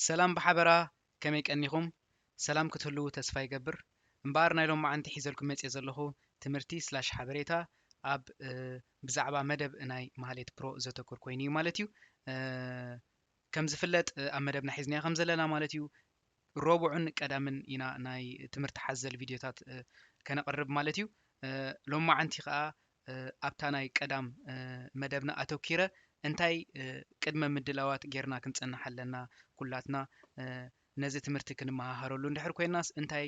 ሰላም ብሓበራ፣ ከመይ ቀኒኹም? ሰላም ክትህልዉ ተስፋ ይገብር። እምበኣር ናይ ሎማዓንቲ ሒዘልኩም መፅየ ዘለኹ ትምህርቲ ስላሽ ሓበሬታ ኣብ ብዛዕባ መደብ ናይ ማህሌት ፕሮ ዘተኩር ኮይኑ እዩ ማለት እዩ። ከም ዝፍለጥ ኣብ መደብና ሒዝናዮ ከም ዘለና ማለት እዩ፣ ረቡዕን ቀዳምን ኢና ናይ ትምህርቲ ሓዘል ቪድዮታት ከነቕርብ ማለት እዩ። ሎማዓንቲ ከዓ ኣብታ ናይ ቀዳም መደብና ኣተኪረ እንታይ ቅድመ ምድላዋት ጌርና ክንጸንሕ ኣለና፣ ኩላትና ነዚ ትምህርቲ ክንመሃሃረሉ እንድሕር ኮይናስ እንታይ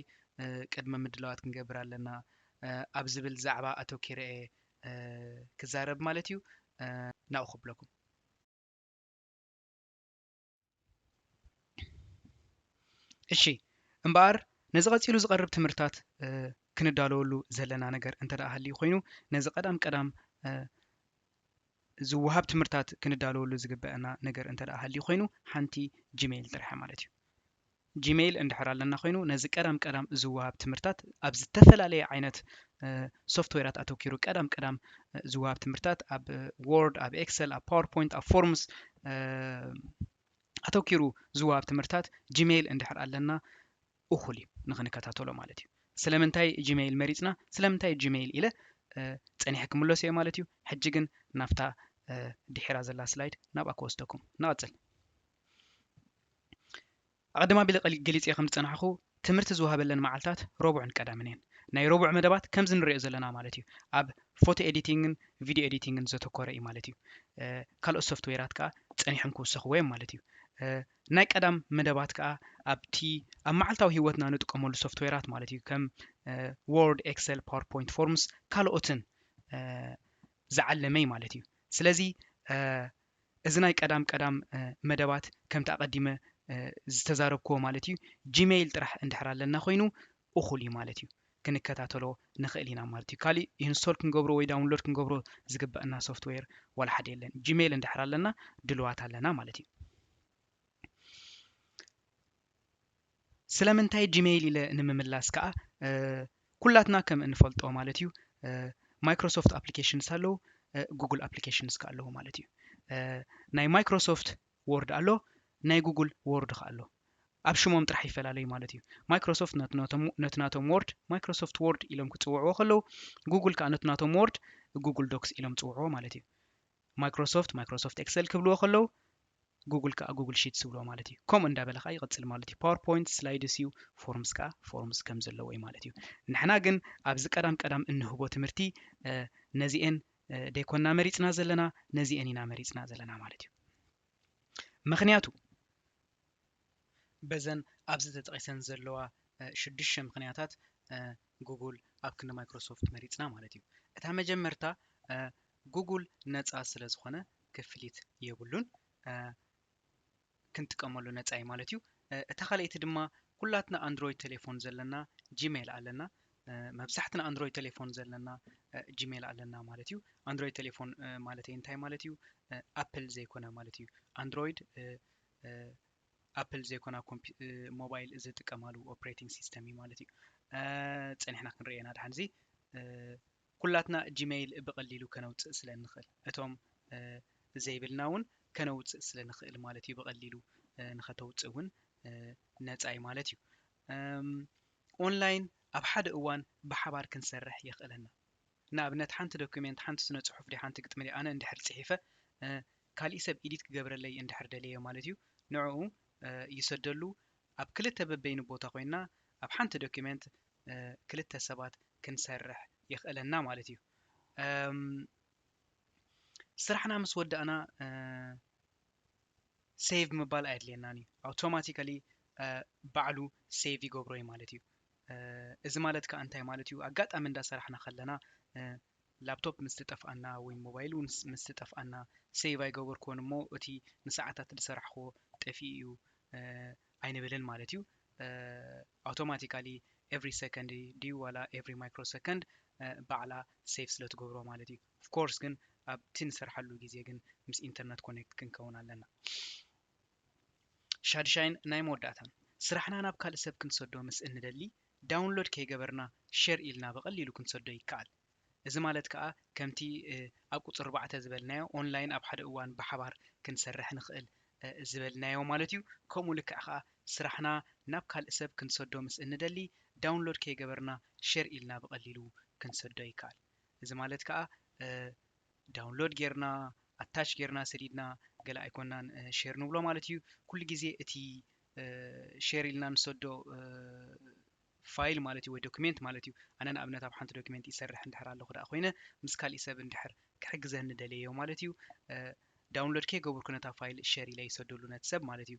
ቅድመ ምድላዋት ክንገብር ኣለና ኣብ ዝብል ዛዕባ ኣተኪረ እየ ክዛረብ ማለት እዩ። ናብኡ ክብለኩም። እሺ እምበኣር ነዚ ቀጺሉ ዝቐርብ ትምህርታት ክንዳለወሉ ዘለና ነገር እንተ ደኣ ሃልዩ ኮይኑ፣ ነዚ ቀዳም ቀዳም ዝወሃብ ትምህርታት ክንዳለወሉ ዝግበአና ነገር እንተ ደኣ ሃልዩ ኮይኑ፣ ሓንቲ ጂሜይል ጥራሕ ማለት እዩ። ጂሜይል እንድሕር ኣለና ኮይኑ፣ ነዚ ቀዳም ቀዳም ዝወሃብ ትምህርታት ኣብ ዝተፈላለየ ዓይነት ሶፍትዌራት ኣተኪሩ ቀዳም ቀዳም ዝወሃብ ትምህርታት ኣብ ወርድ፣ ኣብ ኤክሰል፣ ኣብ ፓወርፖይንት፣ ኣብ ፎርምስ ኣተኪሩ ዝወሃብ ትምህርታት ጂሜይል እንድሕር ኣለና እኹል እዩ ንኽንከታተሎ ማለት እዩ። ስለምንታይ ጂሜይል መሪፅና፣ ስለምንታይ ጂሜይል ኢለ ፀኒሐ ክምለሶ እየ ማለት እዩ። ሕጂ ግን ናብታ ድሒራ ዘላ ስላይድ ናብኣ ክወስደኩም። ንቐፅል። ኣቐድማ ቢለ ገሊፀ ከም ዝፀናሕኹ ትምህርቲ ዝወሃበለን መዓልታት ረቡዕን ቀዳምን እየን። ናይ ረቡዕ መደባት ከምዚ ንሪኦ ዘለና ማለት እዩ ኣብ ፎቶ ኤዲቲንግን ቪድዮ ኤዲቲንግን ዘተኮረ እዩ ማለት እዩ። ካልኦት ሶፍትዌራት ከዓ ፀኒሖም ክውሰኽዎ እዮም ማለት እዩ። ናይ ቀዳም መደባት ከዓ ኣብቲ ኣብ መዓልታዊ ህይወትና ንጥቀመሉ ሶፍትዌራት ማለት እዩ ከም ወርድ፣ ኤክሰል፣ ፓወርፖይንት፣ ፎርምስ ካልኦትን ዝዓለመ እዩ ማለት እዩ። ስለዚ እዚ ናይ ቀዳም ቀዳም መደባት ከምቲ ኣቐዲመ ዝተዛረብክዎ ማለት እዩ ጂሜይል ጥራሕ እንድሕር ኣለና ኮይኑ እኹል እዩ ማለት እዩ። ክንከታተሎ ንኽእል ኢና ማለት እዩ። ካሊእ ኢንስቶል ክንገብሮ ወይ ዳውንሎድ ክንገብሮ ዝግበአና ሶፍትዌር ዋላ ሓደ የለን። ጂሜይል እንድሕር ኣለና ድልዋት ኣለና ማለት እዩ። ስለምንታይ ጂሜይል ኢለ ንምምላስ ከዓ ኩላትና ከም እንፈልጦ ማለት እዩ ማይክሮሶፍት ኣፕሊኬሽንስ ኣለዉ፣ ጉግል ኣፕሊኬሽንስ ከዓ ኣለዉ ማለት እዩ። ናይ ማይክሮሶፍት ወርድ ኣሎ፣ ናይ ጉግል ወርድ ከዓ ኣሎ። ኣብ ሽሞም ጥራሕ ይፈላለዩ ማለት እዩ። ማይክሮሶፍት ነቲ ናቶም ወርድ ማይክሮሶፍት ወርድ ኢሎም ክፅውዕዎ ከለዉ፣ ጉግል ከዓ ነቲ ናቶም ወርድ ጉግል ዶክስ ኢሎም ፅውዕዎ ማለት እዩ። ማይክሮሶፍት ማይክሮሶፍት ኤክሰል ክብልዎ ከለዉ፣ ጉግል ከዓ ጉግል ሺትስ ይብልዎ ማለት እዩ። ከምኡ እንዳበለ ከዓ ይቕፅል ማለት እዩ። ፓወርፖይንት ስላይድስ እዩ፣ ፎርምስ ከዓ ፎርምስ ከም ዘለዎ እዩ ማለት እዩ። ንሕና ግን ኣብዚ ቀዳም ቀዳም እንህቦ ትምህርቲ ነዚኤን ደይኮና መሪፅና ዘለና፣ ነዚኤን ኢና መሪፅና ዘለና ማለት እዩ። ምኽንያቱ በዘን ኣብዚ ተጠቒሰን ዘለዋ ሽዱሽተ ምኽንያታት ጉግል ኣብ ክንዲ ማይክሮሶፍት መሪፅና ማለት እዩ። እታ መጀመርታ ጉግል ነፃ ስለ ዝኾነ ክፍሊት የብሉን፣ ክንጥቀመሉ ነፃ እዩ ማለት እዩ። እታ ካልኣይቲ ድማ ኩላትና ኣንድሮይድ ቴሌፎን ዘለና ጂሜይል ኣለና። መብዛሕትና ኣንድሮይድ ቴሌፎን ዘለና ጂሜይል ኣለና ማለት እዩ። ኣንድሮይድ ቴሌፎን ማለት እንታይ ማለት እዩ? ኣፕል ዘይኮነ ማለት እዩ። ኣንድሮይድ ኣፕል ዘይኮና ሞባይል ዝጥቀማሉ ኦፕሬቲንግ ሲስተም እዩ ማለት እዩ። ፀኒሕና ክንሪኦ ኢና ድሓን እዚ ኩላትና ጂሜይል ብቐሊሉ ከነውፅእ ስለ እንኽእል፣ እቶም ዘይብልና እውን ከነውፅእ ስለ ንኽእል ማለት እዩ። ብቐሊሉ ንኸተውፅእ እውን ነፃ እዩ ማለት እዩ። ኦንላይን ኣብ ሓደ እዋን ብሓባር ክንሰርሕ የኽእለና። ንኣብነት ሓንቲ ዶኩሜንት፣ ሓንቲ ስነ ፅሑፍ ዲ ሓንቲ ግጥሚ ዲ ኣነ እንድሕር ፅሒፈ ካሊእ ሰብ ኢዲት ክገብረለይ እንድሕር ደለየ ማለት እዩ፣ ንዕኡ ይሰደሉ። ኣብ ክልተ በበይኑ ቦታ ኮይና ኣብ ሓንቲ ዶኩሜንት ክልተ ሰባት ክንሰርሕ የኽእለና ማለት እዩ። ስራሕና ምስ ወዳእና ሴቭ ምባል ኣየድልየናን እዩ። ኣውቶማቲካሊ ባዕሉ ሴቭ ይገብሮ እዩ ማለት እዩ። እዚ ማለት ከዓ እንታይ ማለት እዩ? ኣጋጣሚ እንዳሰራሕና ከለና ላፕቶፕ ምስ ትጠፍኣና ወይ ሞባይል እውን ምስ ትጠፍኣና ሴቭ ኣይገበርክዎን እሞ እቲ ንሰዓታት ዝሰራሕክዎ ጠፊኡ እዩ ኣይንብልን ማለት እዩ። ኣውቶማቲካሊ ኤቭሪ ሰከንድ ድዩ ዋላ ኤቭሪ ማይክሮ ሰከንድ ባዕላ ሴቭ ስለ ትገብሮ ማለት እዩ። ኦፍኮርስ ግን ኣብቲ ንሰርሓሉ ግዜ ግን ምስ ኢንተርነት ኮኔክት ክንከውን ኣለና። ሻድሻይን ናይ መወዳእታን ስራሕና ናብ ካልእ ሰብ ክንሰዶ ምስ እንደሊ ዳውንሎድ ከይገበርና ሸር ኢልና ብቐሊሉ ክንሰዶ ይከኣል። እዚ ማለት ከዓ ከምቲ ኣብ ቁፅሪ ኣርባዕተ ዝበልናዮ ኦንላይን ኣብ ሓደ እዋን ብሓባር ክንሰርሕ ንኽእል ዝበልናዮ ማለት እዩ። ከምኡ ልክዕ ከዓ ስራሕና ናብ ካልእ ሰብ ክንሰዶ ምስ እንደሊ ዳውንሎድ ከይገበርና ሸር ኢልና ብቐሊሉ ክንሰዶ ይከኣል። እዚ ማለት ከዓ ዳውንሎድ ጌርና ኣታች ጌርና ሰዲድና ገለ ኣይኮናን ሸር ንብሎ ማለት እዩ። ኩሉ ግዜ እቲ ሸር ኢልና ንሰዶ ፋይል ማለት እዩ ወይ ዶክሜንት ማለት እዩ። ኣነ ንኣብነት ኣብ ሓንቲ ዶክሜንት ይሰርሕ እንድሕር ኣለኹ ደኣ ኮይነ ምስ ካሊእ ሰብ እንድሕር ክሕግዘኒ ደልየዮ ማለት እዩ። ዳውንሎድ ከይገበርኩ ነታ ፋይል ሸር ኢለ ይሰደሉ ነቲ ሰብ ማለት እዩ።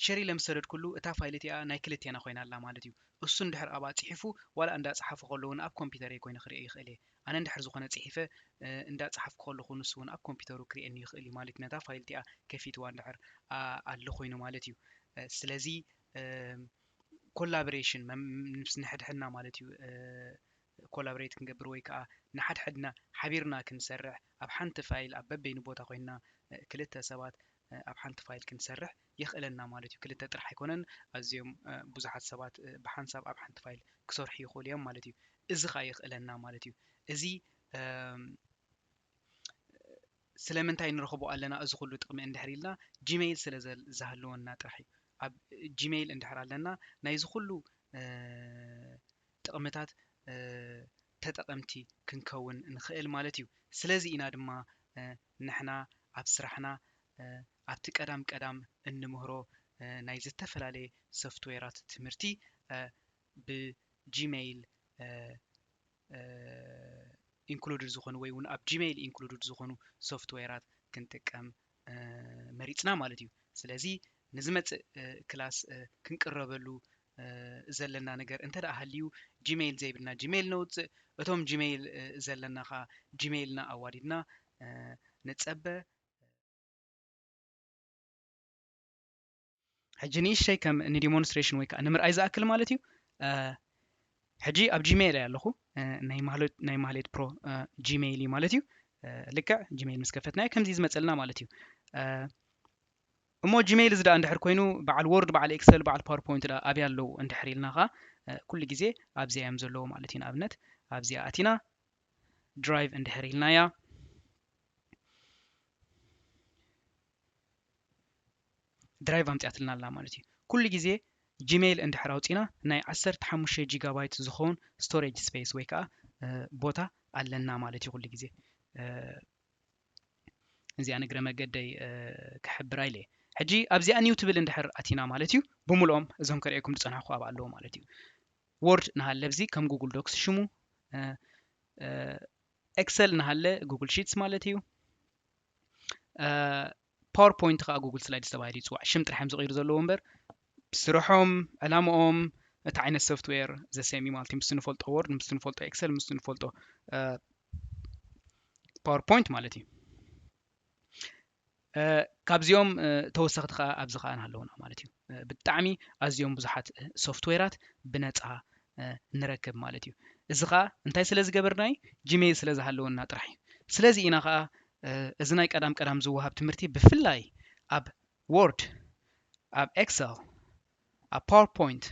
ሸር ኢለ ምስ ሰደድኩሉ እታ ፋይል እቲኣ ናይ ክልቴና ኮይና ኣላ ማለት እዩ። እሱ እንድሕር ኣብኣ ፅሒፉ ዋላ እንዳፀሓፉ ከለዉ እውን ኣብ ኮምፒውተረይ ኮይነ ክርእዮ ይኽእል እየ። ኣነ እንድሕር ዝኾነ ፅሒፈ እንዳፀሓፍኩ ከለኹ ንሱ እውን ኣብ ኮምፒውተሩ ክርእየኒ ይኽእል እዩ ማለት እዩ። ነታ ፋይል እቲኣ ከፊትዋ እንድሕር ኣሎ ኮይኑ ማለት እዩ። ስለዚ ኮላቦሬሽን ምስ ንሕድሕድና ማለት እዩ። ኮላቦሬት ክንገብር ወይ ከዓ ንሓድሕድና ሓቢርና ክንሰርሕ ኣብ ሓንቲ ፋይል ኣብ በበይኑ ቦታ ኮይንና ክልተ ሰባት ኣብ ሓንቲ ፋይል ክንሰርሕ የኽእለና ማለት እዩ። ክልተ ጥራሕ ኣይኮነን፣ ኣዝዮም ብዙሓት ሰባት ብሓንሳብ ኣብ ሓንቲ ፋይል ክሰርሑ ይኽእሉ እዮም ማለት እዩ። እዚ ከዓ የኽእለና ማለት እዩ። እዚ ስለምንታይ ንረኽቦ ኣለና እዚ ኩሉ ጥቕሚ እንድሕር ኢልና ጂሜይል ስለ ዝሃለወና ጥራሕ እዩ። ኣብ ጂሜይል እንድሕር ኣለና ናይዚ ኩሉ ጥቕምታት ተጠቐምቲ ክንከውን ንኽእል ማለት እዩ። ስለዚ ኢና ድማ ንሕና ኣብ ስራሕና ኣብቲ ቀዳም ቀዳም እንምህሮ ናይ ዝተፈላለየ ሶፍትዌራት ትምህርቲ ብጂሜይል ኢንክሉድድ ዝኾኑ ወይ እውን ኣብ ጂሜይል ኢንክሉድድ ዝኾኑ ሶፍትዌራት ክንጥቀም መሪፅና ማለት እዩ። ስለዚ ንዝመፅእ ክላስ ክንቅረበሉ ዘለና ነገር እንተ ደኣ ሃልዩ ጂሜይል ዘይብልና ጂሜይል ነውፅእ፣ እቶም ጂሜይል ዘለና ከዓ ጂሜይልና ኣዋዲድና ንፀበ። ሕጂ ንእሽተይ ከም ንዲሞንስትሬሽን ወይ ከዓ ንምርኣይ ዝኣክል ማለት እዩ። ሕጂ ኣብ ጂሜይል እየ ኣለኹ። ናይ ማህሌት ፕሮ ጂሜይል እዩ ማለት እዩ። ልክዕ ጂሜይል ምስ ከፈትናዮ ከምዚ ዝመፀልና ማለት እዩ። እሞ ጂሜይል እዚ ደኣ እንድሕር ኮይኑ በዓል ወርድ፣ በዓል ኤክሰል፣ በዓል ፓወርፖይንት ደኣ ኣብያ ኣለዉ እንድሕር ኢልና ከዓ ኩሉ ግዜ ኣብዚኣ እዮም ዘለዉ ማለት እዩ። ንኣብነት ኣብዚኣ ኣቲና ድራይቭ እንድሕር ኢልናያ ድራይቭ ኣምፂኣትልና ኣላ ማለት እዩ። ኩሉ ግዜ ጂሜይል እንድሕር ኣውፂና ናይ ዓሰርተ ሓሙሽተ ጂጋባይት ዝኸውን ስቶሬጅ ስፔስ ወይ ከዓ ቦታ ኣለና ማለት እዩ። ኩሉ ግዜ እዚኣ ንግረ መገደይ ክሕብራ ኢለ ሕጂ ኣብዚኣ ኒው ትብል እንድሕር ኣቲና ማለት እዩ። ብምልኦም እዞም ከርእየኩም ዝፀናሕኩ ኣብ ኣለዎ ማለት እዩ። ወርድ ንሃለ ኣብዚ ከም ጉግል ዶክስ ሽሙ፣ ኤክሰል ንሃለ ጉግል ሺትስ ማለት እዩ። ፓወርፖይንት ከዓ ጉግል ስላይድስ ተባሂሉ ይፅዋዕ። ሽም ጥራሕ እዮም ዝቕይሩ ዘለዉ እምበር ስርሖም፣ ዕላምኦም፣ እቲ ዓይነት ሶፍትዌር ዘሰም እዩ ማለት እዩ። ምስ ንፈልጦ ወርድ፣ ምስ ንፈልጦ ኤክሰል፣ ምስ ንፈልጦ ፓወርፖይንት ማለት እዩ። ካብዚኦም ተወሰኽቲ ከዓ ኣብዚ ከዓ ንሃለውና ማለት እዩ። ብጣዕሚ ኣዝዮም ብዙሓት ሶፍትዌራት ብነፃ ንረክብ ማለት እዩ። እዚ ከዓ እንታይ ስለ ዝገበርናይ ጂሜይል ስለ ዝሃለወና ጥራሕ እዩ። ስለዚ ኢና ከዓ እዚ ናይ ቀዳም ቀዳም ዝወሃብ ትምህርቲ ብፍላይ ኣብ ወርድ፣ ኣብ ኤክሰል፣ ኣብ ፓወርፖይንት፣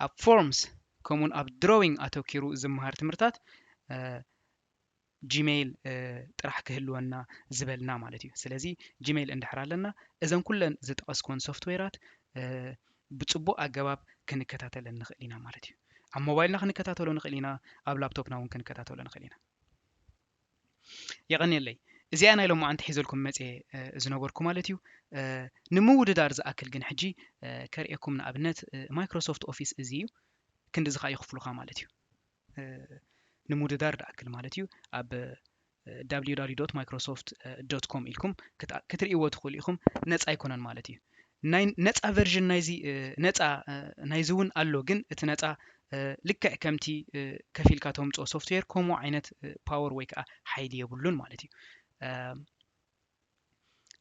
ኣብ ፎርምስ ከምኡውን ኣብ ድሮዊንግ ኣተኪሩ ዝመሃር ትምህርታት ጂሜይል ጥራሕ ክህልወና ዝበልና ማለት እዩ። ስለዚ ጂሜይል እንድሕር ኣለና እዘን ኩለን ዝጠቐስኩወን ሶፍትዌራት ብፅቡቕ ኣገባብ ክንከታተለን ንኽእል ኢና ማለት እዩ። ኣብ ሞባይልና ክንከታተሎ ንኽእል ኢና፣ ኣብ ላፕቶፕና እውን ክንከታተሎ ንኽእል ኢና። የቐንየለይ። እዚኣ ናይ ሎማዓንቲ ሒዘልኩም መፅየ ዝነበርኩ ማለት እዩ። ንምውድዳር ዝኣክል ግን ሕጂ ከርእየኩም ንኣብነት ማይክሮሶፍት ኦፊስ እዚ እዩ። ክንድዚ ከዓ ይኽፍሉኻ ማለት እዩ። ንምውድዳር ዝኣክል ማለት እዩ ኣብ www.microsoft.com ኢልኩም ክትርእይዎ ትኽእሉ ኢኹም። ነፃ ኣይኮነን ማለት እዩ። ናይ ነፃ ቨርዥን ናይዚ ነፃ ናይዚ እውን ኣሎ፣ ግን እቲ ነፃ ልክዕ ከምቲ ከፊልካ ተምፅኦ ሶፍትዌር ከምኡ ዓይነት ፓወር ወይ ከዓ ሓይሊ የብሉን ማለት እዩ።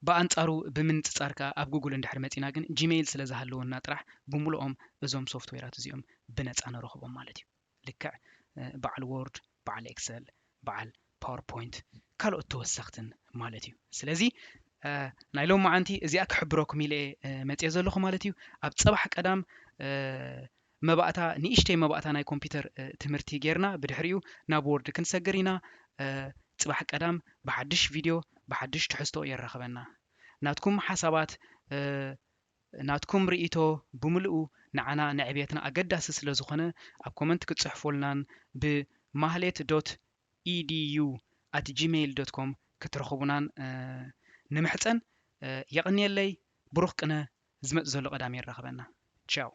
ብኣንፃሩ ብምንፅፃር ከዓ ኣብ ጉግል እንድሕር መፂና ግን ጂሜይል ስለ ዝሃለወና ጥራሕ ብምልኦም እዞም ሶፍትዌራት እዚኦም ብነፃ ንረኽቦም ማለት እዩ። ልክዕ በዓል ወርድ፣ በዓል ኤክሰል፣ በዓል ፓወርፖይንት ካልኦት ተወሰኽትን ማለት እዩ። ስለዚ ናይ ሎማዓንቲ እዚኣ ክሕብረኩም ኢለ መፅየ ዘለኹ ማለት እዩ። ኣብ ፅባሕ ቀዳም መባእታ ንእሽተይ መባእታ ናይ ኮምፒውተር ትምህርቲ ጌርና ብድሕሪኡ ናብ ወርድ ክንሰግር ኢና። ፅባሕ ቀዳም ብሓድሽ ቪድዮ ብሓድሽ ትሕዝቶ የራኽበና። ናትኩም ሓሳባት ናትኩም ርእይቶ ብምልኡ ንዓና ንዕብየትና ኣገዳሲ ስለ ዝኾነ ኣብ comment ክትጽሕፉልናን ብ ማህሌት dot edu at gmail dot com ክትረኽቡናን ንምሕጸን። የቐንየለይ። ብሩኽ ቅነ። ዝመጽእ ዘሎ ቀዳም የራኽበና። ቻው።